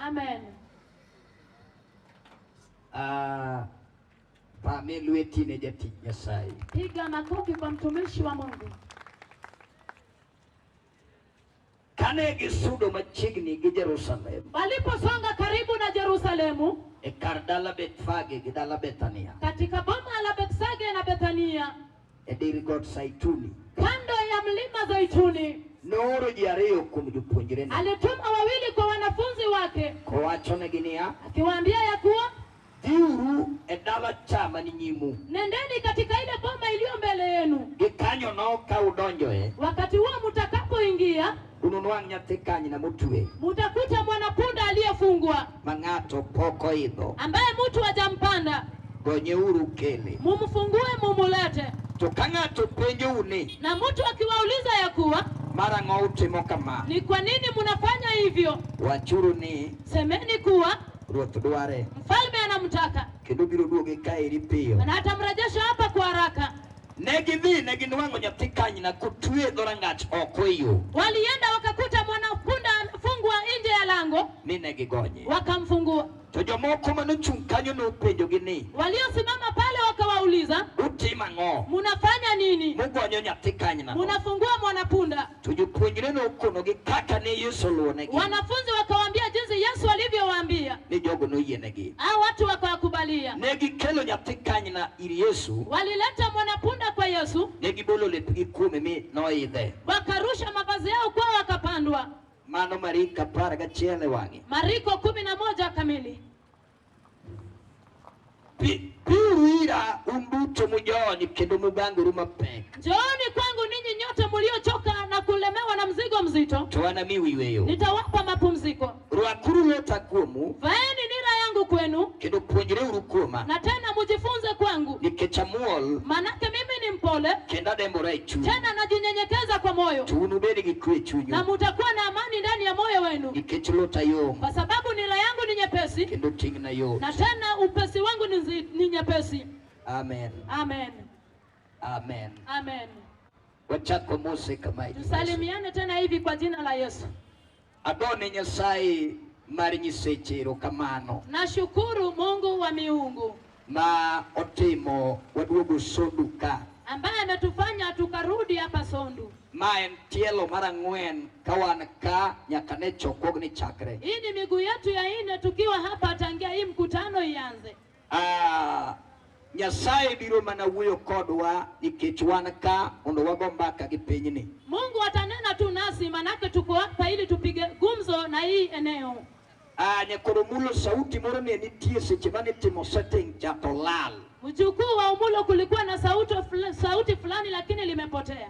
Amen. Ah, pame lweti ne jatich Nyasaye. Piga makofi kwa mtumishi wa Mungu. Kane gisudo machiegni gi Jerusalem Waliposonga karibu na Yerusalemu, e kar dala Bethfage gi dala Bethania katika boma la Bethsage na Bethania, e dir got Saituni, kando ya mlima Zaituni, nooro ji ariyo kuom jopuonjrene alituma wawili kwa wanafunzi wake, kowachonegi niya, akiwaambia ya kuwa dhiuru e dala cha mani nyimu, nendeni katika ile boma iliyo mbele yenu, gikanyono ka udonjoe wakati huo mtakapoingia ununwang' nyathi kanyna motwe mutakuta mwanapunda aliyefungwa, ma ng'ato pok oidho, ambaye mtu hajampanda. gonyeuru kele. Mumfungue mumulete. To ka ng'ato penjou ni Na mtu akiwauliza ya kuwa marang'o utimo kama, ni kwa nini munafanya hivyo, wachuru ni semeni kuwa Ruoth dware mfalme anamtaka kendo biro duoge kaeri piyo. na atamrejesha hapa kwa haraka. Ne gidhi ne ginwang'o nyathi kanyna kotwe e dhorangach oko e yo, Walienda wakakuta mwanapunda amefungwa nje ya lango, mi ne gigonye. wakamfungua. To jomoko manochung' kanyo nopenjogi ni, Waliosimama pale wakawauliza, utimo ang'o munafanya nini? mugonyo nyathi kanyna? Munafungua mwanapunda? To jopuonjre nokonogi kaka ne Yesu oluwonegi, Wanafunzi wakawaambia jinsi Yesu alivyowaambia. mi jogo noyienegi. Hao watu wakawakubalia. Ne gikelo nyathi kanyna ir Yesu, Walileta mwanapunda kwa Yesu, ne gibolo lepgi kuome mi noidhe. wakarusha mavazi yao kwao, wakapandwa. Mano Mariko 11 e wang'e. Mariko 11 kamili. Biuru ira un duto mujony kendo mugangoru mapek, Njooni kwangu ninyi nyote mliochoka na kulemewa na mzigo mzito, to anamiu yweyo. nitawapa mapumziko. Rwakuru lota kuomu Vaeni nira yangu kwenu, kendo puonjreuru kuoma, na tena mujifunze kwangu, nikech amuol manake mimi ni mpole kendo adembora e chuny, tena najinyenyekeza kwa moyo, to unubed gi kwe e na chunyu, mutakuwa na amani ndani ya moyo wenu, nikech lota yom kwa sababu nira yangu ni nyepesi kendo ting'na yot. na tena upesi wangu ni nyepesi. Amen, Amen, amen. amen. Wachako mose kama e Yesu. Tusalimiane tena hivi kwa jina la Yesu. Agone Nyasaye mar nyiseche erokamano Nashukuru Mungu wa miungu ma otimo waduogo Sondu ka. ambaye ametufanya tukarudi hapa Sondu. Ma en tielo mar ang'wen ka wan ka nyaka ne chokruogni chakre. Hii ni miguu yetu ya nne tukiwa hapa tangia hii mkutano ianze. Ah, Nyasaye biro mana wuoyo kodwa nikech wan ka mondo wago mbaka gi pinyni. Mungu atanena tu nasi, manake tuko hapa ili tupige gumzo na hii eneo. Ah, nyakoro mulo sauti moro ne nitie seche mane itimo setting cha to lal. Mjukuu wa Umulo, kulikuwa na sauti fulani lakini limepotea.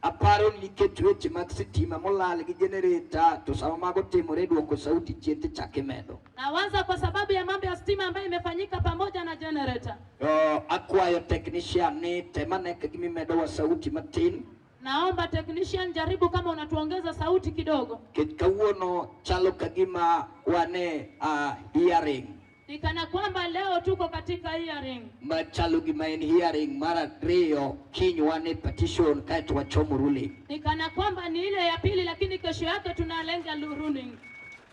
Aparo ni nikech weche mag sitima molal gi generator to sama mago timore duoko sauti chien tichako imedo. Nawaza kwa sababu ya mambo ya stima ambayo imefanyika pamoja na generator. To akwayo technician ni tem ane ka gima imedowa sauti matin. Naomba technician, jaribu kama unatuongeza sauti kidogo. Nikech kawuono chalo ka gima wane hearing. Ni kana kwamba leo tuko katika hearing. Machalo gima en hearing mar ariyo kiny wan e petition kaeto wachomo ruling. Ni kana kwamba ni ile ya pili, lakini kesho yake tunalenga ruling.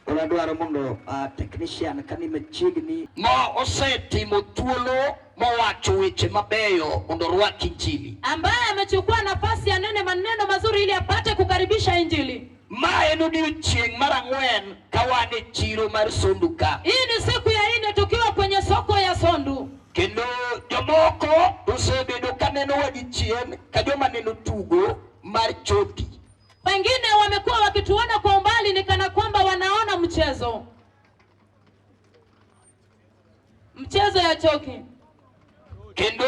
Koro adwaro mondo technician kani machiegni ma osetimo thuolo mowacho weche mabeyo mondo orwak injili, ambaye amechukua nafasi anene maneno mazuri ili apate kukaribisha injili. Ma en odiochieng' mar ang'wen ka wan e chiro mar Sondu ka. Hii ni siku ya nne tukiwa kwenye soko ya Sondu. Kendo jomoko osebedo ka nenowa gi chien ka joma neno tugo mar choti. Wengine wamekuwa wakituona kwa umbali ni kana kwamba wanaona mchezo. Mchezo ya choki. Kendo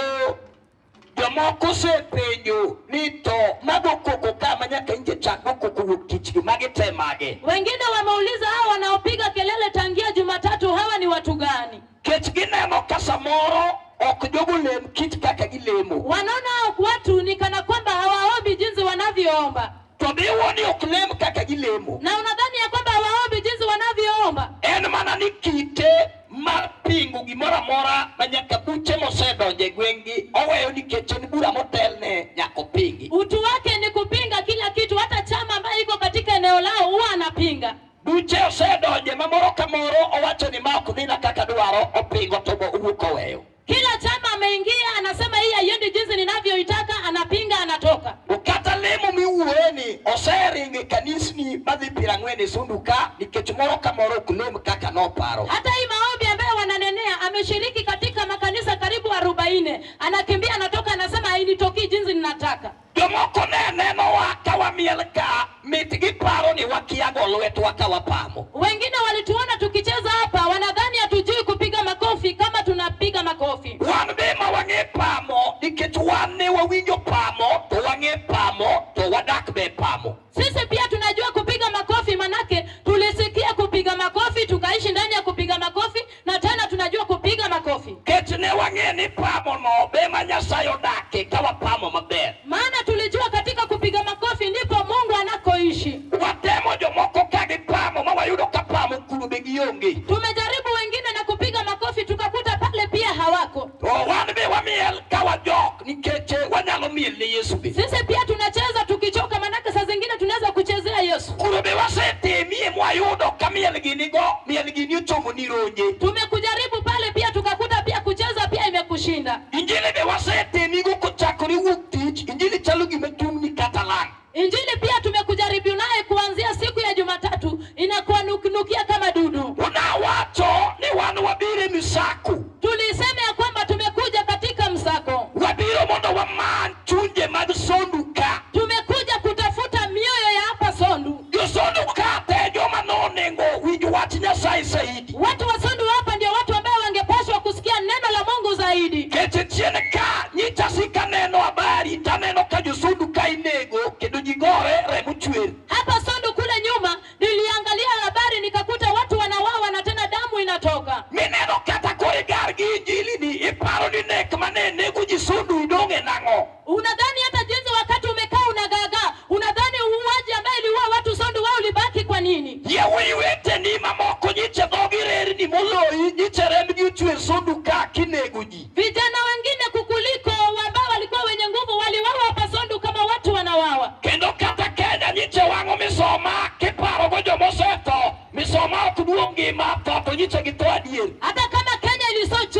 jomoko osepenjo ni to mago koko ka ma nyaka nje chak go koko wuok tich gi magi te mage. Wengine wameuliza hawa wanaopiga kelele tangia Jumatatu hawa ni watu gani? Kech gineno ka samoro ok jogo lem kit kaka gilemo. Wanaona hao watu ni kana kwamba hawaombi jinsi wanavyoomba. To biwuo ni ok lem kaka gilemo. Na unadhani ya kwamba hawaombi jinsi wanavyoomba? En mana ni kite mar pingo gimoro amora ma nyaka buche mosedonjo e gweng'gi oweyo nikech en bura motelne nyaka opingi. Utu wake ni kupinga kila kitu, hata chama ambayo iko katika eneo lao huwa anapinga. Buche osedonje ma moro kamoro owacho ni ma ok dhina kaka dwaro, opingo to bo owuok oweyo. Kila chama ameingia, anasema hii haiendi jinsi ninavyoitaka, anapinga, anatoka. Kata lemo miwuoyeni oseringo e kanisni madhi 40 e Sondu ka nikech moro ka moro ok lem kaka noparo. Hata hii maombi ambayo wananenea, ameshiriki katika makanisa karibu 40, anakimbia, anatoka, anasema hainitokii jinsi ninataka. Jomoko ne nenowa ka wamiel ka mit giparo ni wakia go lwetwa ka wapamo. Wengine walituona tukicheza hapa, wanadhani hatujui kupiga makofi kama tunapiga makofi. Wan be ma wang'e pamo nikech wan ne wawinjo pamo to wang'e pamo to wadak be pamo. Sisi pia tunajua kupiga makofi, manake tulisikia kupiga makofi, tukaishi ndani ya kupiga makofi, na tena tunajua kupiga makofi, Kech ne wang'e ni pamo no be ma Nyasaye odake ka wapamo maber. Maana tulijua katika kupiga makofi ndipo Mungu anakoishi. Watemo jomoko ka gipamo ma wayudo ka pamo kuno be gionge. Tumejaribu wengine na kupiga makofi tukakuta pale pia hawako. To wan be wamiel ka wajok nikech wanyalo miel ne Yesu be. Sisi pia tunacheza tukichoka, manake saa zingine tunaweza kuchezea Yesu. Kuro be wasetemie mwayudo ka miel gini go, miel gini ochomo ni ronje. Tumekujaribu pale pia tukakuta pia kucheza pia imekushinda. Injili be wasetemigo kochakore wuok tich, injili chalo gima tungni kata lang'. Injili pia tumekujaribu naye kuanzia siku ya Jumatatu, inakuwa nukia kama dudu. Unawacho ni wan wabiro e misako. Tulisema ya kwamba tumekuja katika msako, Wabiro mondo wamany chunje mag Sondu ka. Tumekuja kutafuta mioyo ya hapa Sondu. Jo Sondu ka te joma nonego winj wach Nyasaye zaidi. Watu wa Sondu hapa ndio watu ambao wangepaswa kusikia neno la Mungu zaidi. Keche chien ka nyicha sika neno habari taneno ka jo Sondu ka inego kendo ji gore remo chwer. Hapa Sondu kule nyuma niliangalia habari nikakuta watu wanawawa na tena damu inatoka. Mineno kata koro igar gi injili ni iparo ni nek mane nego ji Sondu idong' e nang'o? Unadhani hata jinsi wakati umekaa unagaga, unadhani uuaji ambaye iliua watu Sondu wewe ulibaki kwa nini? Yawuoyi weteni mamoko nyiche dhogi rerni moloyi nyiche rembgi ochwer Sondu ka kinego ji. Vijana wengine kukuliko ambao walikuwa wenye nguvu waliwawa hapa Sondu kama watu wanawawa. Kendo kata Kenya nyiche wang'o misoma kiparogo jomosetho, misoma ok duong' ngima tho to nyiche githo adier. Hata kama Kenya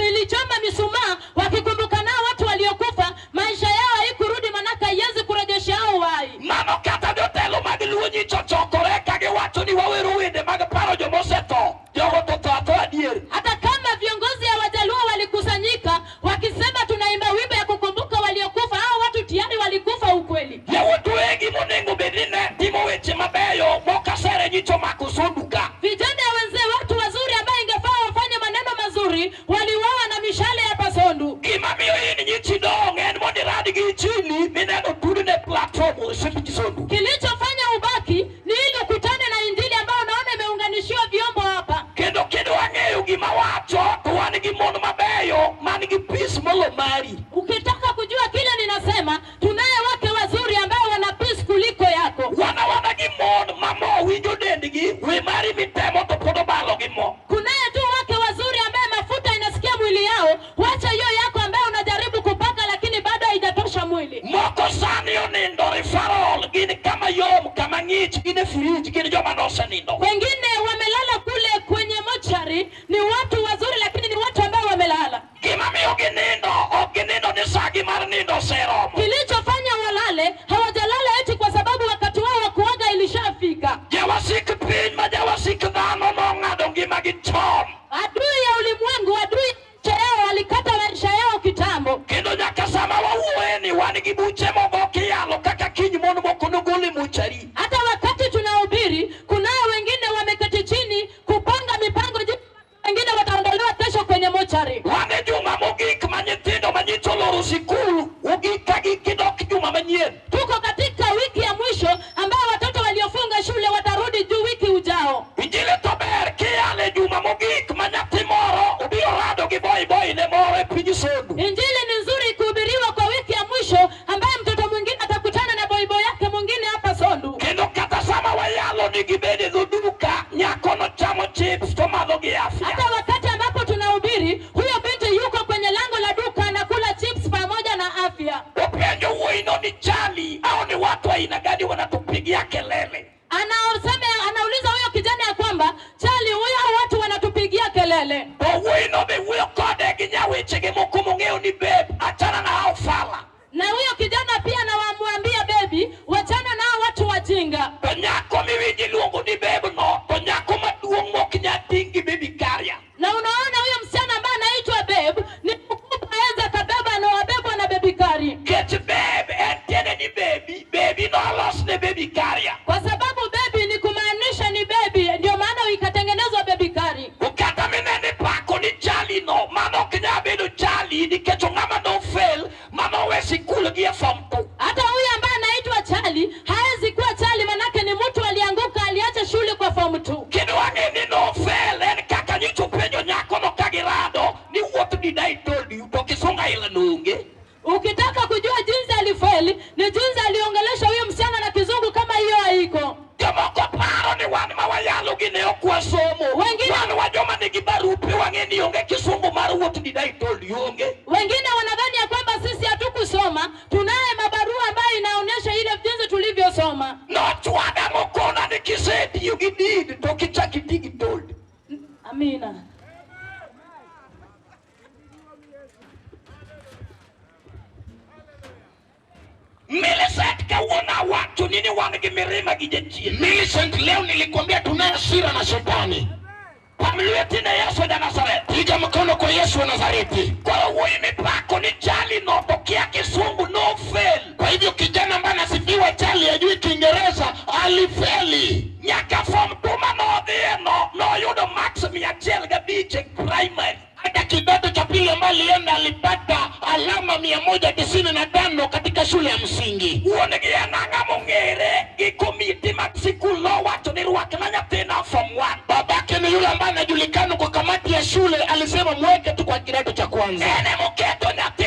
ilichoma mishumaa wakikumbuka nao watu waliokufa, maisha yao haikurudi, manaka haiwezi kurejesha hao uhai. Mano kata jotelo mag Luo nyicho ochokore ka giwacho ni wawero wende mag paro jomosetho, jogo to tho atho adier. Hata kama viongozi ya Wajaluo walikusanyika wakisema tunaimba wimbo ya kukumbuka waliokufa, hao watu tayari walikufa ukweli. Yawuot wegi monego bed ni ne timo weche mabeyo mokasere nyicho mako Sondu ka. Vijana wenzee, watu wazuri ambao ingefaa wafanye maneno mazuri, waliuawa na mishale hapa Sondu. Gima miyo in nyichi dong' en mondo irad gi injili mineno tudne platform osipich Sondu. Kilichofanya ubaki ni ili ukutane na injili ambayo unaona imeunganishiwa vyombo hapa. Kendo kidwa ng'eyo gima wacho to wan gi mon mabeyo man gi peace molo mari. Ukitaka kujua kile ninasema, tunaye wake wazuri ambao wana peace kuliko yako. Wan awana gi mon ma mo winjo dendgi, we mari mitemo to pod obalo gi mo. Kunaye tu wake wazuri ambaye mafuta inasikia mwili yao, wacha hiyo yako ambayo unajaribu kupaka lakini bado haijatosha mwili. Moko sani onindo referral, gin kama yom, kama ng'ich, gin e fridge, gin joma nosenindo. Wengine wamelala kule kwenye mochari, ni watu wazuri lakini ni watu ambao wamelala. Gima miyo ginindo, ok ginindo ni sa gi mar nindo oseromo. Kilichofanya walale, hawajalala eti kwa sababu wakati wao wa kuaga ilishafika. Jawasik piny ma jawasik dhano nong'ado ngimagi chon. Adui ya ulimwengu, adui ya maisha yao, walikata maisha yao kitambo. Kendo nyaka sama wawuoye ni wan gi buche mogo kiyalo kaka kiny mon moko nogol e mochari. Hata wakati tunahubiri, kunao wengine wameketi chini kupanga mipango jinsi wengine wataondolewa kesho kwenye mochari. Wan e juma mogik ma nyithindo ma nyicha oloro sikul ogik ka gidok juma manyien. Tuko katika wiki ya mwisho ambao watoto waliofunga shule watarudi juu wiki ujao. Injili to ber kiyale juma mogik ma nyathi moro obiro rado gi boy boy ne moro e piny Sondu. Injili ni nzuri kuhubiriwa kwa wiki ya mwisho ambaye mtoto mwingine atakutana na boy boy yake mwingine hapa Sondu. Kendo kata sama wayalo ni gibed e dho duka, nyako no chamo chips to madho gi afya. Hata wakati ambapo tunahubiri, huyo binti yuko kwenye lango la duka anakula chips pamoja na afya. Openjo wuoyino ni chali au ni watu aina gani wanatupigia kelele? Anauliza huyo kijana ya kwamba chali, huyo hao watu milele. To wuoyino be wuoyo kode gi nyawechege moko mong'eyo ni babe, achana na hao fala. Na huyo kijana pia anawamwambia baby, wachana nao watu wajinga. To nyako miwinjo iluongo ni babe no, to nyako maduong' mok nyal ting' gi baby carrier. Na unaona huyo msichana ambaye anaitwa babe ni mkubwa, aweza kabeba na wabebwa na baby carrier, Nikech babe en tiende ni baby, baby nolos ne baby carrier. Kwa sababu baby ni kumaanisha ni baby, ndio maana ikatengenezwa baby carrier. Kata minene pako ni chali no, mano ok nyal bedo chali nikech ng'ama no fail, mano we sikul gi e form 2. Hata huyu ambaye anaitwa Chali hawezi kuwa Chali, manake ni mtu alianguka, aliacha shule kwa form 2. Kidwa ng'e ni no fail en kaka nyocha penjo nyakono ka girado ni, "What did I told you?" To kisunga ila nonge. Ukitaka kujua jinsi alifeli ni jinsi aliongelesha huyo msichana na kizungu kama hiyo haiko. Jomoko paro ni wan ma wayalo gi ne ok wasomo. Wan wa joma nigi barupe wang'e ni onge kisungu mar "What did I told you" onge. Wengine wanadhani ya kwamba sisi hatukusoma, tunaye mabarua ambayo inaonyesha ile jinsi tulivyosoma. Nochwada mokona ni kisetiyo gi did to kichak iti gi told. Amina. Millicent, kawuono awacho ni wan gi mirima gi jachien. Millicent, leo nilikwambia tunaye hasira na shetani. Pam lweti ne Yesu ja Nazareth. Piga mkono kwa Yesu wa Nazareti. Koro wuoyi mipako ni chali no to kia kisungu no fail. Kwa hivyo kijana ambaye anasifiwa Chali ajui Kiingereza alifeli. Nyaka form 2 manodhiye no noyudo marks 105 e primary. Hata kidato cha pili ambaye alienda alipata alama 195 katika shule ya msingi. Wuon gi en ang'a mong'ere gi komiti mag sikul nowacho ni rwakna nyathina form 1. Babake ni yule ambaye anajulikana kwa kamati ya shule, alisema mweke tu kwa kidato cha kwanza. En emoketo nyathi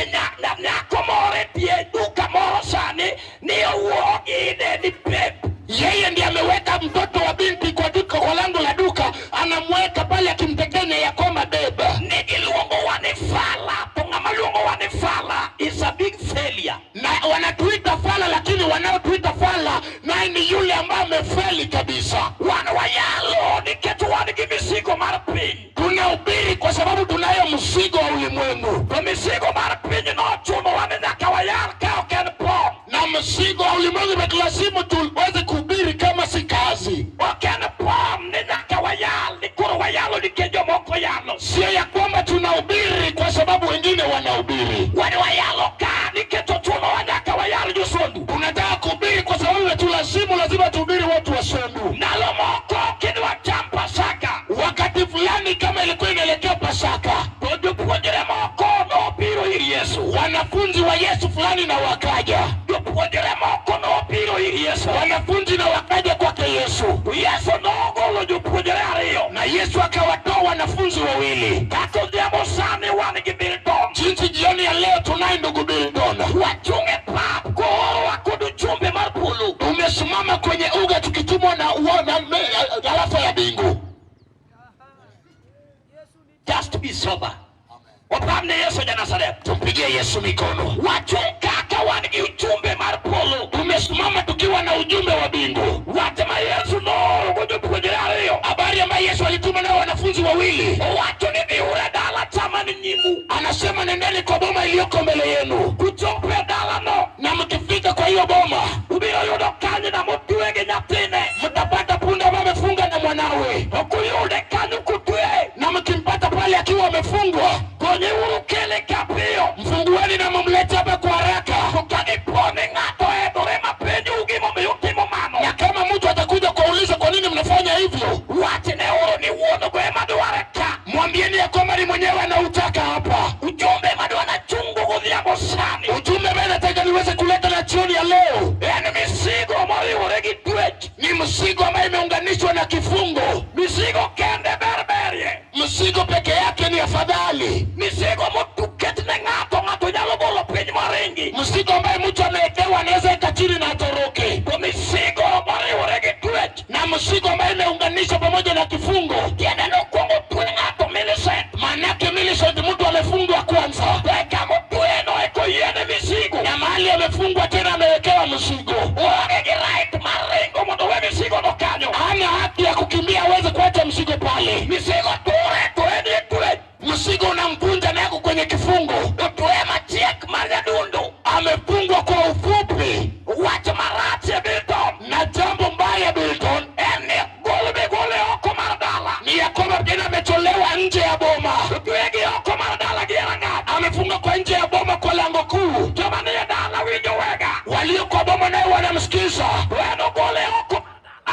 nyako moro e tie duka moro sani ni owuo gi ni babe. Yeye ndiye ameweka mtoto wa binti kwa duka, kwa lango la duka, anamweka pale akimtekenya ya kwamba babe. Ni giluongowa ni fala to ng'ama luongowa ni fala is a big failure. Na wanatuita fala, lakini wanaotuita fala naye ni yule ambaye amefeli kabisa. Wan wayalo nikech wan gi misigo mar piny. Tunahubiri kwa sababu tunayo mzigo wa ulimwengu, To misigo mar piny nochunowa ni nyaka wayal ka ok en pom. Na mzigo wa ulimwengu imetulazimu tuweze kuhubiri kama si kazi. Ok en pom ni nyaka wayal ni koro wayalo nikech jomoko yalo. Sio ya kwamba tunahubiri kwa sababu wengine wanahubiri. Wan wayalo ka nikech ochunowa nyaka wayal josondu. Tunataka kuhubiri kwa sababu imetulazimu, lazima tuhubiri watu wa Sondu. Ndalo moko kidwa cham Pasaka, Wakati fulani kama ilikuwa inaelekea Pasaka, to jopuonjre moko nobiro ir Yesu. Wanafunzi wa Yesu fulani na wakaja, Jopuonjre moko nobiro ir Yesu. Wanafunzi na wakaja kwake Yesu, To Yesu nogolo jopuonjre ariyo. Na Yesu akawatoa wanafunzi wawili. Kaka odhiambo sani wan gi Bilton. Jinsi jioni ya leo tunaye ndugu Bilton, Wachung' e pap koorowa kod ujumbe mar polo. Tumesimama kwenye uga tukitumwa na uona alafa ya mbingu. Just be sober. Wapamne Yesu ja Nazareth. Tumpigie Yesu mikono. Wachung' kaka wan gi ujumbe mar polo. Tumesimama tukiwa na ujumbe wa mbingu. Wach ma Yesu nooro go jopuonjre ariyo. Habari ambayo Yesu alituma nao wanafunzi wawili, Owacho ni dhiuru e dala chama ni nyimu. Anasema nendeni kwa boma iliyoko mbele yenu, Kuchopo e dalano, na mkifika kwa hiyo boma ubiro yudo kanyo motwe gi nyathine. Mtapata punda ambaye amefunga na mwanawe, To kuyude kanyo kotwe, na mkimpata pale akiwa amefungwa, konyeuru kele kapiyo. Mfungueni na mumlete hapa kwa haraka. To ka dipo ni ng'ato oedhore mapenjou gimomiyo utimo mano, Na kama mtu atakuja kuuliza kwa nini mnafanya hivyo, wachneuru ni wuon go ema dware ka. Mwambieni ya kwamba ni mwenyewe anautaka hapa. Ujumbe madwa nachungo godhiambo sani Ujumbe ambaye nataka niweze kuleta na jioni ya leo en misigo moriwore gi twech. Ni mzigo ambaye imeunganishwa na kifungo. Misigo kende berberie. Mzigo peke yake ni afadhali. Misigo motuket ne ng'ato, ng'ato nyalo golo piny moringi. Mzigo ambaye mtu amewekewa anaweza weka chini na atoroke. To misigo moriwore gi twech, Na mzigo ambaye imeunganishwa pamoja na kifungo, tiende nokwongo twe ng'ato, Millicent, manake Millicent, mtu amefungwa kwanza, to eka motweno eko yiene misigo. Na mahali amefungwa tena amewekewa mzigo. Oonge gi right mar ringo mondo we misigo no kanyo. Hana haki ya kukimbia aweze kuacha mzigo pale. Tena ametolewa nje ya boma, Otwegi oko mar dala gi e rangach. Amefungwa kwa nje ya boma kwa lango kuu. Joma nie dala winjo wega. Walio kwa boma naye wanamsikiza. To en ogole oko.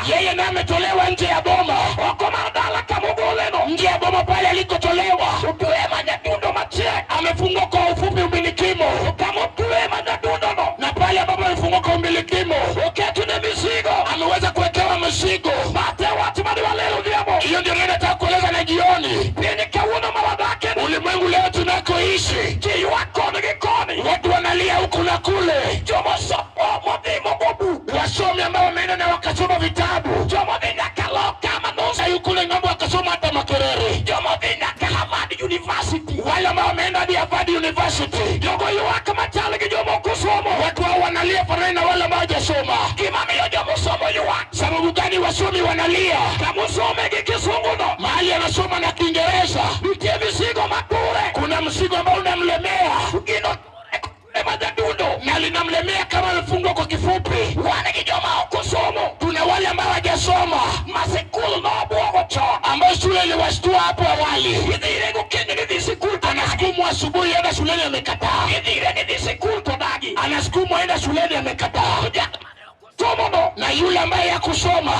Yeye naye ametolewa nje ya boma, Oko mar dala kamogoleno. Nje ya boma pale alikotolewa. Otweye manyadundo machiek. Amefungwa kwa ufupi umbilikimo, Kamotweye manyadundono. Na pale ambapo amefungwa kwa umbilikimo, Oketne mizigo. Ameweza kuwekewa mzigo. Mate wach mane walero odhiambo. Hiyo ndio neno nataka kueleza na jioni. Piny kawuono ma wadake ni. Ulimwengu leo tunakoishi, Ji ywak koni gi koni. Watu wanalia huku na kule. Jomosomo modhi mogo buk. Wasomi ambao wameenda na wakasoma vitabu, Jomodhi nyaka loka manus. Sayu kule ng'ambo wakasoma hata Makerere, Jomodhi nyaka Harvard University. Wale ambao wameenda hadi Harvard University, Jogo ywak machal gi joma ok osomo. Watu hao wanalia fanani na wale ambao hawajasoma. Gima miyo jomosomo ywak. Sababu gani wasomi wanalia? Kamosome gi kisunguno. Mahali anasoma na Kiingereza, Nitie mizigo mature. Kuna mzigo ambao unamlemea. Gino ture majadundo. Na linamlemea kama amefungwa kwa kifupi. Wan gi joma ok osomo. Tuna wale ambao hawajasoma, Ma sikul nobwogo chon. Ambao shule iliwashtua hapo awali. Idhire gokinyi ni dhi sikul to dagi. Anasukumwa asubuhi enda shuleni, amekataa. Idhire ni dhi sikul to dagi. Anasukumwa enda shuleni, amekataa. To jal mane ok osomo no. Na yule ambaye hakusoma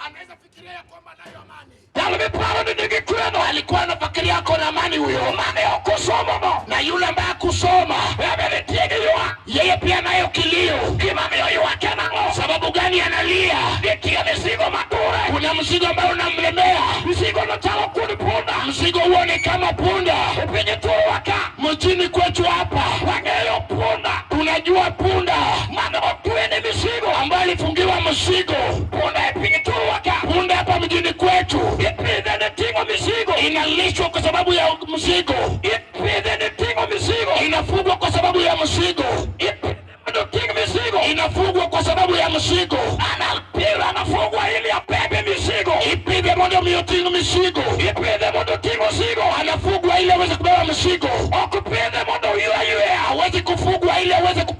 anaweza fikiria kwamba anayo amani. Jal miparo ni nigi kweno. Alikuwa anafikiria ako na amani huyo, Mane ok osomo no. Na yule ambaye hakusoma Ebe nitie gi ywak. yeye pia anayo kilio. Gima miyo ywak en ang'o? Sababu gani analia? Nitie mizigo mature. Kuna mzigo ambao unamlemea. Mizigo no chalo kod punda. Mzigo huo ni kama punda. E piny thurwa ka. Mjini kwetu hapa Wang'eyo punda. Tunajua punda Mane otwene mizigo. Ambaye alifungiwa mzigo. Punda e piny thurwa ka. Punda hapa mjini kwetu Ipidhe ne ting'o mizigo. Inalishwa kwa sababu ya mzigo. Ipidhe ne ting'o mizigo. Inafugwa kwa sababu ya mzigo. Ipidhe mondo oting' mizigo. Inafugwa kwa sababu ya mzigo. Anapira anafugwa ili abebe mizigo. Ipidhe mondo mi oting' mizigo. Ipidhe mondo oting' mizigo. Anafugwa ili aweze kubeba mzigo. Ok pidhe mondo oywe yweya. Hawezi kufugwa ili aweze ku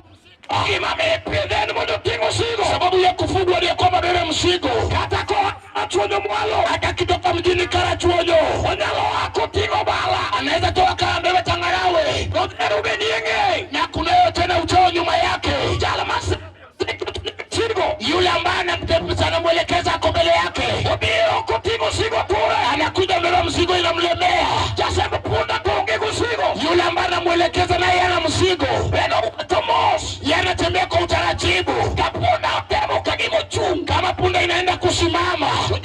Gima miyo ipidhe en mondo oting' mzigo. Sababu ya kufugwa ni ya kwamba abebe mzigo. Kata koa Karachuonyo mwalo. Hata kitoka mjini Karachuonyo onyalo a koting'o bala. Anaweza toka kama abebe changarawe. Odhero be nie ng'eye. Na kunayo tena uchoo nyuma yake. Jal ma mzigo. Yule ambaye anamwelekeza ako mbele yake. Obiro koting'o mzigo ture. Anakuja mbele, mzigo inamlemea. Jasemb punda to onge gi mzigo. Yule ambaye anamwelekeza naye ana mzigo. En owuotho mos. Yeye anatembea kwa utaratibu. Ka punda otemo ka gima ochung'. Kama punda inaenda kusimama, To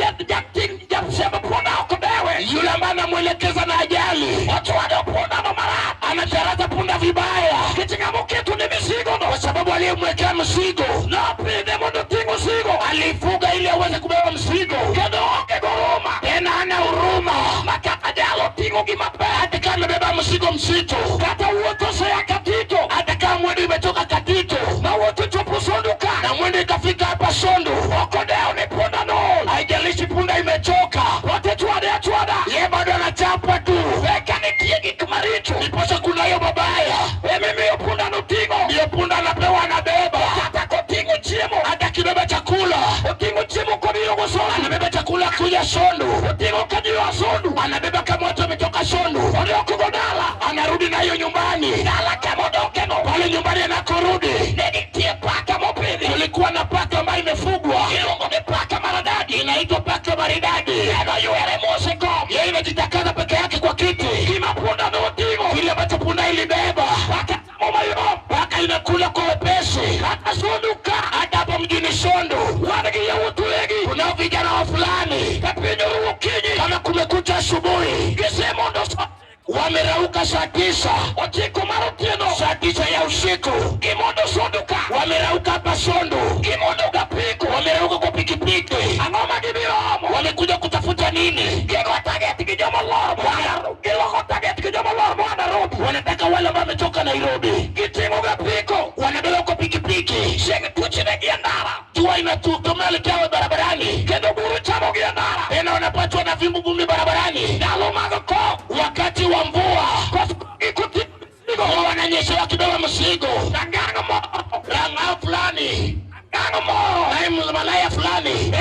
jasemb punda ok dewe. Yule ambaye anamwelekeza na ajali, Ochwado punda no marach. Anacharaza punda vibaya. Nikech ng'ama oketo ne mizigo no. Kwa sababu aliyemwekea mzigo Nopidhe mondo oting' mzigo. Alifuga ili aweze kubeba mzigo. Kendo onge gi huruma. Tena hana huruma. Ma kata jalo oting'o gima pek. Hata kama amebeba mzigo mzito. Kata wuoth osea Katito. Hata kama mwendo imetoka Katito. Ma wuoth ochopo Sondu ka. Na mwendo ikafika hapa Sondu. Ok odewo ni punda nool. Haijalishi punda imechoka. Wote chwade achwada. Yeye bado anachapa tu. Eka nitie gik maricho. Ndiposa kunayo mabaya. Emimiyo punda noting'o. Ndiyo punda anapewa, anabeba. Kata koting'o chiemo. Hata akibeba chakula. Oting'o chiemo kobiro go Sondu. Anabeba chakula kuja Sondu. Oting'o kabiro Sondu. Anabeba kama watu wametoka Sondu. Odok go dala. Anarudi nayo nyumbani. Dala kama odoke no. Pale nyumbani anakorudi. Ne nitie paka mopidhi. Kulikuwa na paka ambayo imefugwa. Iluongo ni paka maridadi. Inaitwa paka maridadi. En oywere mos e kom. Yeye inajitakaza peke yake kwa kiti. Gima punda noting'o. Kile ambacho punda ilibeba. Paka chamo mayom. Paka inakula kwa wepesi. Kata Sondu ka. Hata hapa mjini Sondu. Wan gi yawuot wegi. Kunao vijana wa fulani. Ka piny oru okinyi. Kama kumekucha asubuhi. Gisemondo sa Wamerauka saa 9. Ochiko mar otieno. Saa 9 ya usiku. Gimondo Sondu ka. Wamerauka hapa Sondu. Gimondo gapiko. Wamerauka kwa pikipiki. Ang'o ma gibiro omo? Wamekuja kutafuta nini? Gigo target gi joma lor moa. Giloko target gi joma lor moa Nairobi. Wanataka wale ambao wametoka Nairobi. Giting'o gapiko. Wanabeba kwa pikipiki. Chieng' tuchne gi e ndara. Jua inatutomea likiwa barabarani. Kendo buru chamo gi e ndara. Tena wanapatwa na vumbi vumbi barabarani. Ndalo mag koth. Wakati wa mvua. Koth gikuti mzigo. Wananyeshewa kibeba mzigo. Rang'ang moro. Rang'ao fulani. Rang'ang moro. Naye malaya fulani.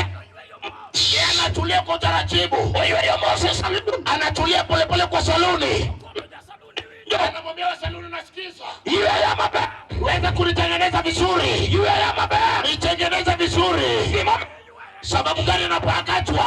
Yeye anatulia kwa utaratibu, anatulia polepole kwa saluni. Anamwambia wa saluni, nasikiza, weza kunitengeneza vizuri, nitengeneze vizuri. Sababu gani anapakatwa?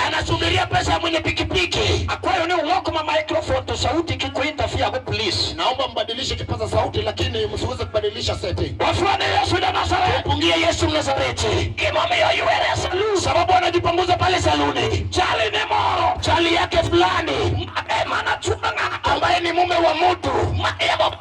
Anasubiria pesa ya mwenye pikipiki. Akwayo ni ulok ma microphone to sauti kik interfere go, please. Naomba mbadilishe kipaza sauti, lakini msiweze kubadilisha setting. Wafwane Yesu ja Nazareth. Pungie Yesu Mnazareti. Gimomiyo ywere e salun. Sababu anajipanguza pale saluni, Chali ne moro. Chali yake fulani Mana chuo ng'ato. Ambaye ni mume wa mtu Mariembo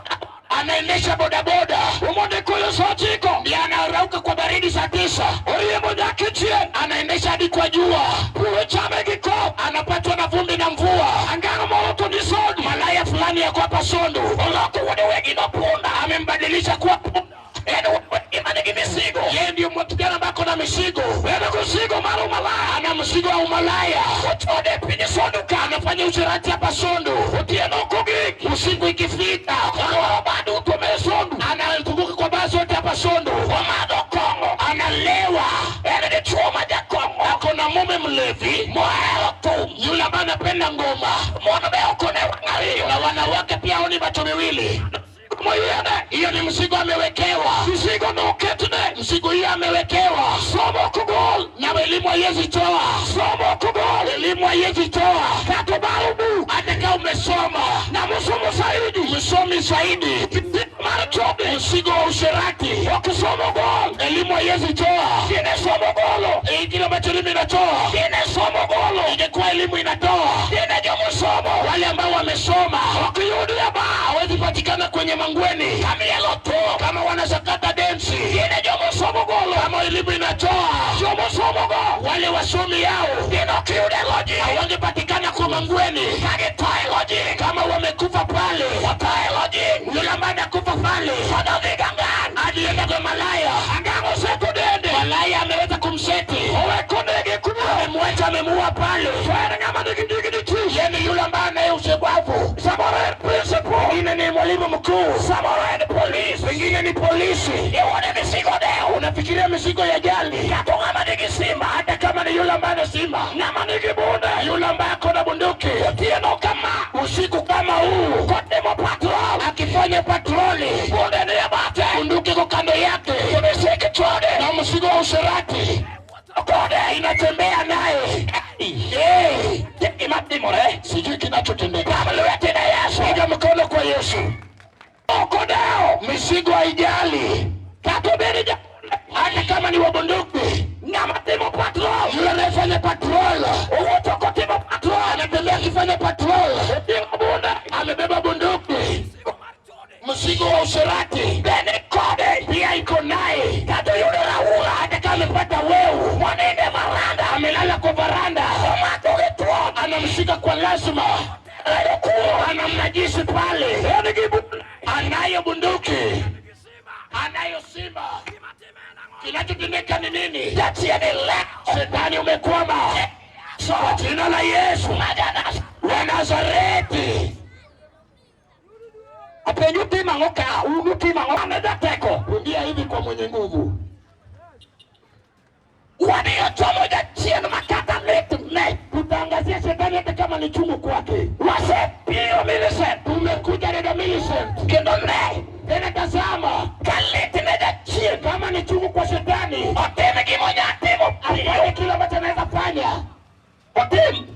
anaendesha bodaboda, omondo koyo sa 9. Ndiye anarauka kwa baridi saa 9, Oriembo nyaka chien. Anaendesha hadi kwa jua, Puro chame gi koth. Anapatwa na vumbi na mvua. Angaro moro to ni Sondu. Malaya fulani yako hapa Sondu, Oloko wuode wegi no punda. Amembadilisha kuwa punda. En wuode manigi mizigo. Yeye ndio kijana ambaye ako na mizigo, En gi mzigo mar umalaya. Ana mzigo wa umalaya, Ochode e piny Sondu ka. Anafanya usherati hapa Sondu. Otieno kogik. Usiku ikifika, Olworo baa duto me Sondu. Anazunguka kwa baa zote hapa Sondu, Omadho kong'o. Analewa. En dichuo ma jakong'o. Ako na mume mlevi, Mohero thum. Yule ambaye anapenda ngoma, Mon be ok one wang' ariyo. Na wanawake pia haoni macho miwili. Moyiene. Hiyo ni mzigo amewekewa, Mzigo noketne. Mzigo hiyo amewekewa. Somo ok ogol. Na elimu haiwezi toa, Somo ok ogol. Elimu haiwezi toa. Kata obaro buk. Hata kama umesoma Na mosomo zaidi. Msomi zaidi, Mar chode. Mzigo wa usherati, Ok somo gol. Elimu haiwezi toa. Dine somo golo. Kile ambacho elimu inatoa, Dine somo golo. Ingekuwa elimu inatoa, Dine jomosomo. Wale ambao wamesoma Ok yudi e bar. Hawezi patikana kwenye mangweni Kamielo thum. Kama wanasakata densi. Dine jomosomo golo. Kama elimu inatoa, Jomosomo go. Wale wasomi yao Dine ok yud e lodging. Hawangepatikana kwa mangweni Ka githo e lodging. Kama wamekufa pale. Otho e lodging. Yule ambaye anakufa pale Odhi gangan. Alienda kwa malaya, Angang oseko dende. Malaya ameweza kumseti, Owe konege kuo. Amemwacha, amemuua pale. To en ng'ama nigi dignity. Yeye ni yule ambaye anaye ushebavu. Samoro en principal. Mwingine ni mwalimu mkuu, Samoro en police. Wengine ni polisi. Iwone mizigo dew. Unafikiria mizigo ya jali, Kata ng'ama nigi simba. Hata kama ni yule ambaye ana simba, Ng'ama nigi bunde. Yule ambaye ako na bunduki. Otieno kama. Usiku kama huu, Kotimo patrol. Akifanya patroli, Bunde ni e bathe. Bunduki iko kando yake, Misik chode. Na mzigo wa usherati Kode. Inatembea naye. Hey, Gima timore. sijui kinachotendeka. Pam lweti ne Yesu. Piga mkono kwa Yesu. Ok odewo. Mizigo haijali, Kata obed ja. Hata kama ni wa bunduki. Ng'ama timo patrol. Yule anayefanya patrol Owuotho kotimo patrol. Anatembea akifanya patrol, Oting'o bunde. Amebeba bunduki, mzigo wa usherati Be ni kode. Pia iko naye. Kata oyudo raula. Hata kama amepata weu, Monindo e varanda. Amelala kwa varanda, Omako gi thuon. Anamshika kwa lazima, anamnajisi pale, En gi bunde. Anayo bunduki, anayo simba. Kinachotendeka ni nini? Jachien ileo. Shetani umekwama. Kwa jina la Yesu wa Nazareti. Apenjo timo ang'o ka? Un utimo ang'o? An e jateko. Rudia hivi kwa mwenye nguvu. Wadhiyo chomo jachien makata lit ne. Tutaangazia shetani hata kama ni chungu kwake. Wasebiro Millicent. Tumekuja dada Millicent. Kendo ne. Tena tazama. Ka lit ne jachien. Kama ni chungu kwa shetani. Otim gima onya timo. Afanye kile ambacho anaweza fanya. Otim.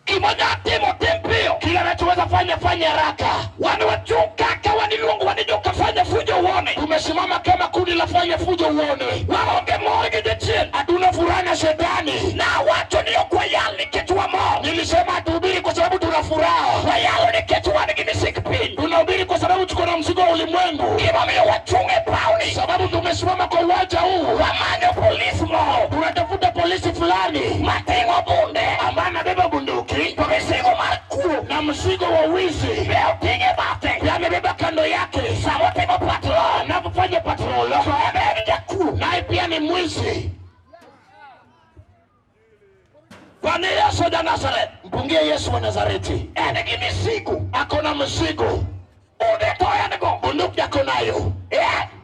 Gima onya timo tim piyo. Kile anachoweza fanya, fanya haraka. Wan wachung' kaka wan iluongo ni joka fanya fujo uone. Tumesimama kama kundi la fanya fujo uone. Waonge mor gi jachien. Hatuna furaha na shetani. Nawacho ni ok wayal nikech wamor. Nilisema hatuhubiri kwa sababu tuna furaha. Wayalo nikech wan gi misik piny. Tunahubiri kwa sababu tuko na mzigo wa ulimwengu. Gimomiyo wachung' e pawni. Sababu tumesimama kwa uwanja huu. Wamanyo polis moro. Tunatafuta polisi fulani Mating'o bunde. Ambaye anabeba bunduki To misigo mar kuo. Na mzigo wa wizi. Be oting'e bathe. Pia amebeba kando yake. Sama otimo patrol. Anapofanya patrol. To en be en jakuo. Naye pia ni mwizi. Bwana Yesu ja Nazareth. Mpungie Yesu wa Nazareti. En gi misigo. Ako na mzigo. Bunde to en go. Bunduki ako nayo.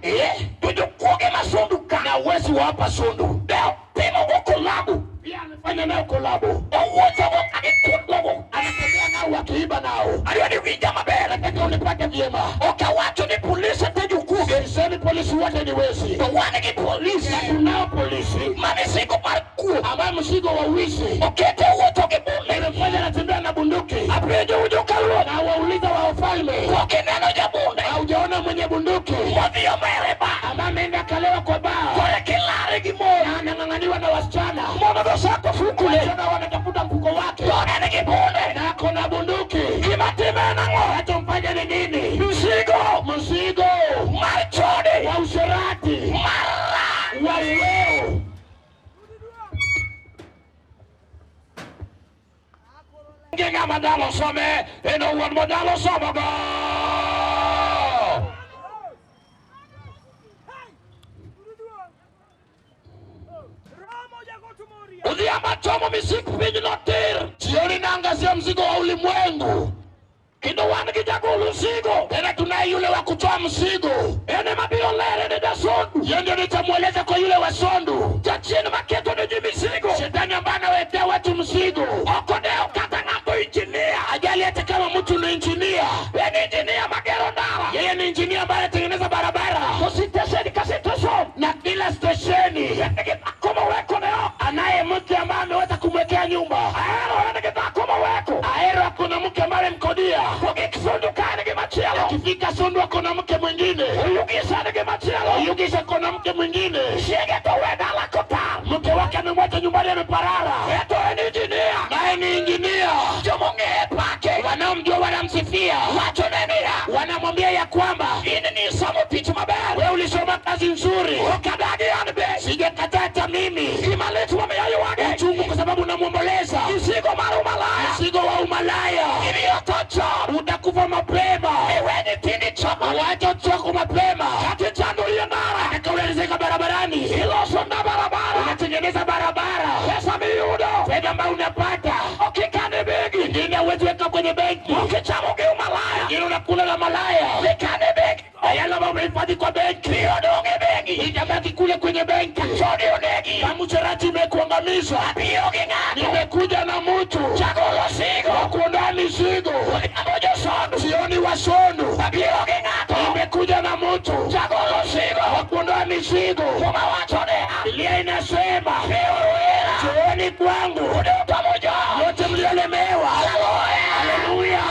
To jokuoge ma Sondu ka Na wezi wa hapa Sondu be otimogo collabo. Pia amefanya nao collabo, Owuothogo ka gikulogo. Anatembea nao wakiiba nao. Adwa ni winja maber. Nataka unipate vyema. Ok awacho ni polise te jokuoge. Sisemi polisi wote ni wezi, To wan gi polisi na tunao polisi ma mizigo mar kuo ambaye mzigo wa wizi okete wuotho gi bunde. imefanya anatembea na bunduki. Apenjo jokaluo. Na wauliza wa wafalme, Pok ineno jabunde haujaona mwenye bunduki modhi omere ba ambaye ameenda kalewa kwa baa kore kilare gi mon na anang'ang'aniwa na wasichana? Mondo dosako fukule. Wasichana wanatafuta mfuko wake To en gi bunde. Na ako na bunduki. Gima time en ang'o? Anachomfanya ni nini? Mzigo Mzigo mar chode wa usherati mar ra wa uweo. Onge ng'ama nyalo some en owuon monyalo somogo. Odhiambo chomo misik pinyno tir. Jioni naangazia mzigo wa ulimwengu. Kendo wan gi jagol mzigo. Tena tunaye yule wa kutoa mzigo. En ema biro lere ne jasondu. Yeye ndio nitamweleza kwa yule wa Sondu, Jachien maketo ne ji mizigo. Shetani ambaye anawekea watu mzigo. Ok odewo kata ng'ato injinia. Ajali hata kama mtu ni injinia, En injinia magero ndara. Yeye ni injinia ambaye anatengeneza barabara. To sitesen ka sitesen na kila stesheni en gi dhako moweko ne ot. Anaye mke ambaye ameweza kumwekea nyumba. Ahero en gi dhako moweko. Ahero akona mke ambaye amemkodia. Kogik Sondu ka en gi machielo. Akifika Sondu akona mke mwingine. Oyugisa nigi machielo. Oyugisa akona mke mwingine. Chiege to we dala kotar. Mke wake amemwacha nyumbani ameparara. Eto en injinia. Naye ni injinia. Jomong'eye pake. Wanaomjua wanamsifia, Wacho ne niya. Wanamwambia ya kwamba In nisomo tich maber. Wewe ulisoma kazi nzuri. Ok adagi an be. Sijakataa hata mimi. Gima lit mamiyo ywage. Uchungu kwa sababu unamwomboleza. Mzigo mar umalaya. Mzigo wa umalaya. Ibiro tho chon. Utakufa mapema. Iwe nyithindi chon. Uache watoto wako mapema. Kata ichandori e ndara. Hata unaelezeka barabarani. Iloso na barabara. Unatengeneza barabara. Pesa miyudo. Fedha ambayo unapata. Ok ikan e bengi. Ingine huwezi weka kwenye benki. Ukichamo gi umalaya. Ingine unakula na malaya. Ikan e bengi. Na yale ambayo umehifadhi kwa benki Biro dong' e bengi. Itabaki kule kwenye benki. Chode onegi. Kama usherati imekuangamiza. Abiro gi ng'ato. Nimekuja na mtu Jagol osigo. Wa kuondoa mizigo. Odhiambo josondu. Sioni wa Sondu. Abiro gi ng'ato. Nimekuja na mtu Jagol osigo. Wa kuondoa mizigo. Muma wacho niya. Biblia inasema Biuru ira. Njooni kwangu Uduto mujol. wote mliolemewa. Haleluya. Haleluya.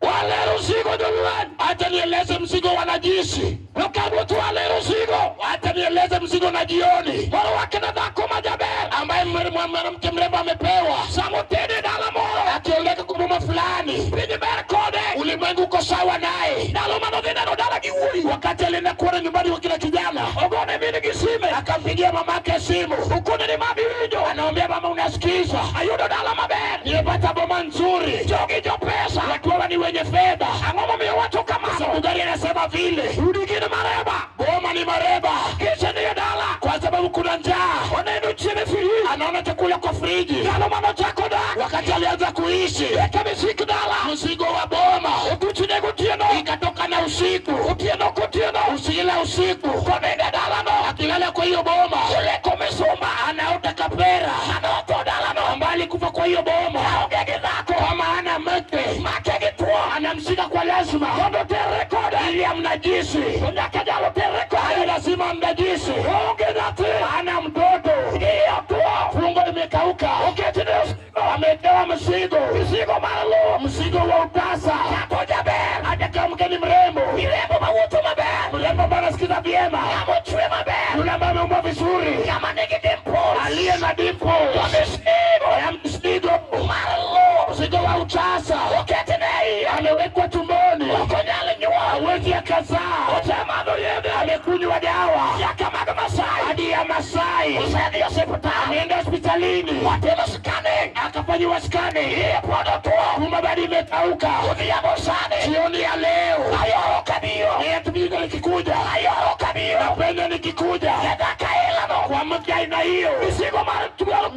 Walero mzigo jolweny. Acha nieleze mzigo wa najisi. Okabutu walero mzigo. Acha nieleze mzigo na jioni Moro wakne dhako ma jaber. Ambaye mwanamke mrembo amepewa. Samotede dala moro. Akioleka kwa boma fulani. Piny ber kode. Ulimwengu uko sawa naye. Ndalo manodhi neno dala gi wuoyi. Wakati alienda kuona nyumbani kwa kila kijana, Ogone min gi sime. Akampigia mamake simu. Okone ni mami winjo. Anaambia mama, unasikiza? Ayudo dala maber. Nimepata boma nzuri. Jogi jopesa. Watu hawa ni wenye fedha. Ang'o momiyo wacho kamano? Sababu gani anasema vile? Udi gin mareba. Boma ni mareba. Kisha ni e dala. Kwa sababu kuna njaa. Oneno chiemo e friji. Anaona chakula kwa friji. Ndalo manochako dak. Wakati alianza kuishi. Eka misik dala. Mzigo wa boma. Otuchne gotieno. Ikatoka na usiku. Otieno kotieno. Usila usiku. Konindo e dalano. Akilala kwa hiyo boma. Oleko misumba. Anaota kapera. Anotho dalano. Ambaye alikufa kwa hiyo boma. Aonge gi dhako. Kama hana mke. Make gi thuo. Anamshika kwa lazima. Mondo terre kode. Ili amnajisi. To nyaka jalo terre kode. Hadi lazima amnajisi. Onge nyathi. Hana mtoto. Iye otwo. Fungo imekauka. Oketne osigo. Amepewa mzigo. Mzigo mar lowo. Mzigo wa utasa. Dhako jaber. Hata kama mke ni mrembo. Mirembo mawuotho maber. Mrembo ambaye anasikiza vyema. Ng'ama ochwe maber. Yule ambaye ameumbwa vizuri. Ng'ama nigi dimples. Aliye na dimples. To misigo. Ya mzigo. Mar lowo. Mzigo wa utasa. Oketne iye. Amewekwa tumboni. Ok onyal nyuol. Hawezi akazaa. Osemadho yedhe. Amekunywa dawa. Nyaka mag Masai. Hadi ya Masai. Osedhi osiptal. Ameenda hospitalini. Watimo scanning. Akafanyiwa scanning. Iye pod otwo. Tumbo bado imekauka. Odhiambo sani. Jioni ya leo. Ayoro kabiro. Nitumika nikikuja. Ayoro kabiro. Napenda nikikuja. Nyaka ilano. Kwa mke aina hiyo, Mizigo mar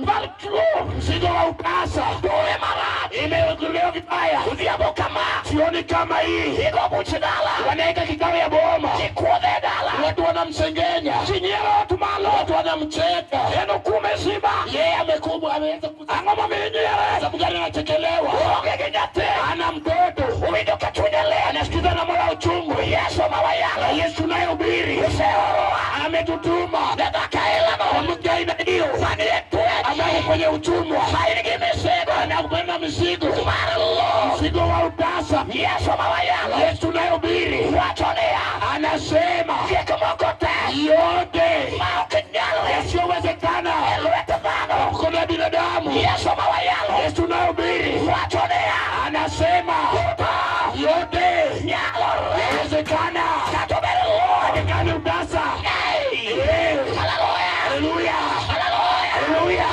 mar mzigo wa utasa Tuwe marach. imehudhuriwa vibaya. Odhiambo kama. Sioni kama hii Igo buch dala. wanaweka kikao ya boma, Ji kuodhe e dala. watu wanamsengenya, Ji nyiero ot malo. watu wanamcheka. En okume simba. Yeye amekubwa, ameweza kuzaa. Ang'o momiyo inyiere? Sababu gani anachekelewa? Oonge gi nyathi. Ana mtoto, Owinjo ka chunye lit. anasikiza na mola uchungu. Yesu ma Na wayalo. Yesu nayehubiri Oseorowa. ametutuma Ne dhako ailano. kwa mke aina hiyo Manie twech. ambaye kwenye utumwa, Ma in gi mizigo. anakupenda mizigo, Mar lo. mzigo wa utasa. Yesu ma wayalo. Yesu nayehubiri Wacho niya. anasema Gik moko te. yote Ma ok nyalre. yasiyowezekana E lwet dhano. mkono ya binadamu. Yesu ma wayalo. Yesu nayehubiri Wacho niya. anasema Duto. yote Nyalore. yawezekana Kata obed lo. katika ni utasa. Hey! Eh, Hallelujah! Haleluya, Hallelujah! haleluya.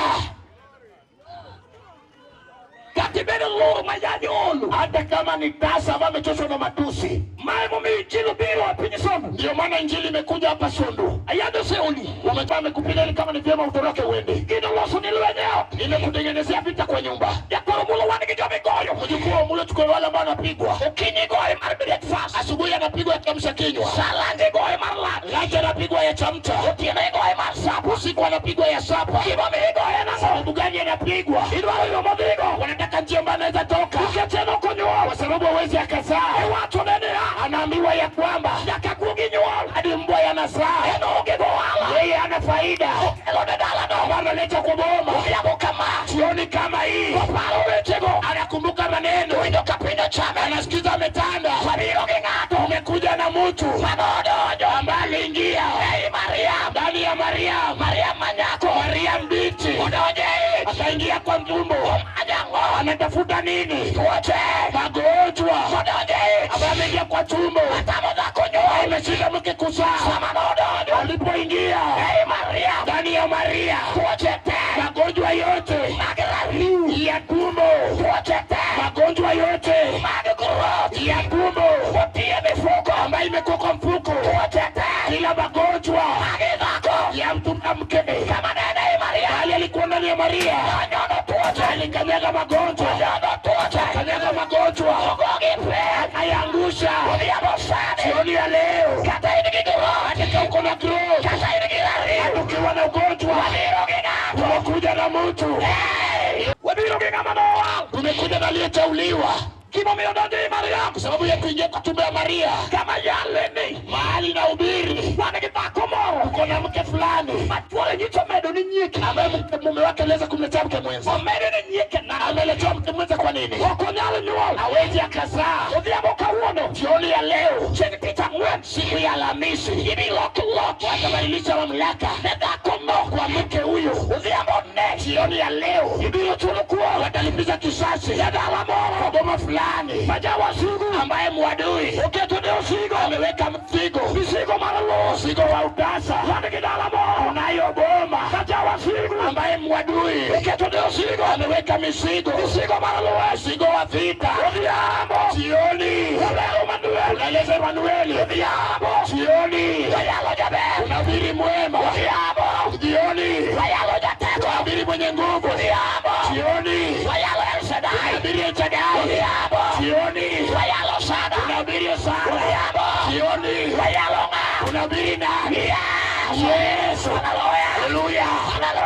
Kata ibed lur ma yanyo olo. Hata kama ni tasa ambayo amechoshwa na matusi, Ma emomiyo injili obiro e piny Sondu. ndio maana injili imekuja hapa Sondu. Ayadho oseoli. Umekuwa amekupiga ili kama ni vyema utoroke uende. Gino loso ni lweny e ot. Nimekutengenezea vita kwa nyumba. Jakoro mulo wan gi jomigoyo. Mjukuu wa Mulo, chukue wale ambao anapigwa. Okinyi goye mar breakfast. Asubuhi anapigwa ya kiamsha kinywa, Sa lunch igoye mar lunch. lunch anapigwa ya chamcha, Otieno igoye mar supper. usiku anapigwa ya sapa. Gimomiyo igoye nang'o? Sababu gani anapigwa? Idwaro yo modhigo. Wanataka njia ambayo anaweza toka, Nikech en ok onyuol. kwa sababu hawezi akazaa. Iwacho ne niya. Anaambiwa ya kwamba Nyaka kuong inyuol. hadi mbwa yanazaa, En onge gohala. yeye hana faida. Okelo ne dalano. Ambayo analeta kwa boma. Odhiambo kama. Sioni kama hii, Oparo wechego. anakumbuka maneno, Winjo ka piny ochame. anasikiza ametanda. Wabiro gi ng'ato. Umekuja na mtu Manodonjo. ambaye aliingia Ei Mariam. ndani ya Mariam, Mariam manyako. Mariam binti, Odonjo e ich. akaingia kwa mtumbo. Omanyo ang'o? Anatafuta nini? Tuoche. Magonjwa Odonjo e ich. ambaye ameingia kwa tumbo, Atamo dhako nyuol. imeshinda mke kuzaa. Sama nodonjo. Alipoingia Ei Mariam. ndani ya Maria, Tuoche te. magonjwa yote Mag rariw. ya tumbo, Tuoche te. magonjwa yote Mag growth. ya tumbo Otie mifuko. ambayo imekuwa kwa mfuko, Tuoche te. kila magonjwa Mag dhako. ya mtu na mke, Kama nene ei Mariam. hali alikuwa ndani ya Maria, Nonyono tuoche. alikanyaga magonjwa, Nonyono tuoche. kanyaga magonjwa, Ogogi pek. akaiangusha. Odhiambo sani. Jioni ya leo, Kata in gi growth. hata uko na growth, Kata in gi rariw. ukiwa na ugonjwa, Wabiro gi ng'ato. tumekuja na mtu, Hey! Wabiro gi ng'ama nowal. tumekuja na aliyeteuliwa Gimomiyo donjo ei Mariam. kwa sababu ya kuingia kwa tumbo ya Maria, Kama yale ni. mahali na ubiri, Wan gi dhako moro. uko na mke fulani Ma chuore nyicha omedo ni nyieke. ambaye mume wake aliweza kumletea mke mwenza. Omedo ni nyieke na. Ameletewa mke mwenza kwa nini? Ok onyal nyuol. Hawezi akazaa. Odhiambo kawuono. Jioni ya leo, Chieng' tich ang'wen. siku ya Alhamisi, Ibi lok loch. watabadilisha mamlaka Ne dhako no. kwa mke huyo. Odhiambo ne. Jioni ya leo Ibiro chulo kuor. watalipiza kisasi Ne dala moro. kwa boma fulani Ma jawasigu. ambaye mwadui Oketo ne osigo. ameweka mzigo, Misigo mar lowo. mzigo wa utasa. Wan gi dala moro. Unayo boma Ma jawasigu. ambaye mwadui Oketo ne osigo. ameweka mizigo, Misigo mar lweny. mzigo wa vita. Odhiambo. Jioni Olero Manuel. unaeleza Emanueli, Odhiambo. jioni Wayalo jaber. unahubiri mwema, Odhiambo. jioni Wayalo jateko. unahubiri mwenye nguvu, Odhiambo. jioni Wayalo El Shaddai. unahubiri El Shaddai, Odhiambo. jioni Wayalo Sada. unahubiri Sara, Odhiambo. jioni Wayalo ng'a? unahubiri nani? Yesu. Yesu. Haleluya. Haleluya. Haleluya.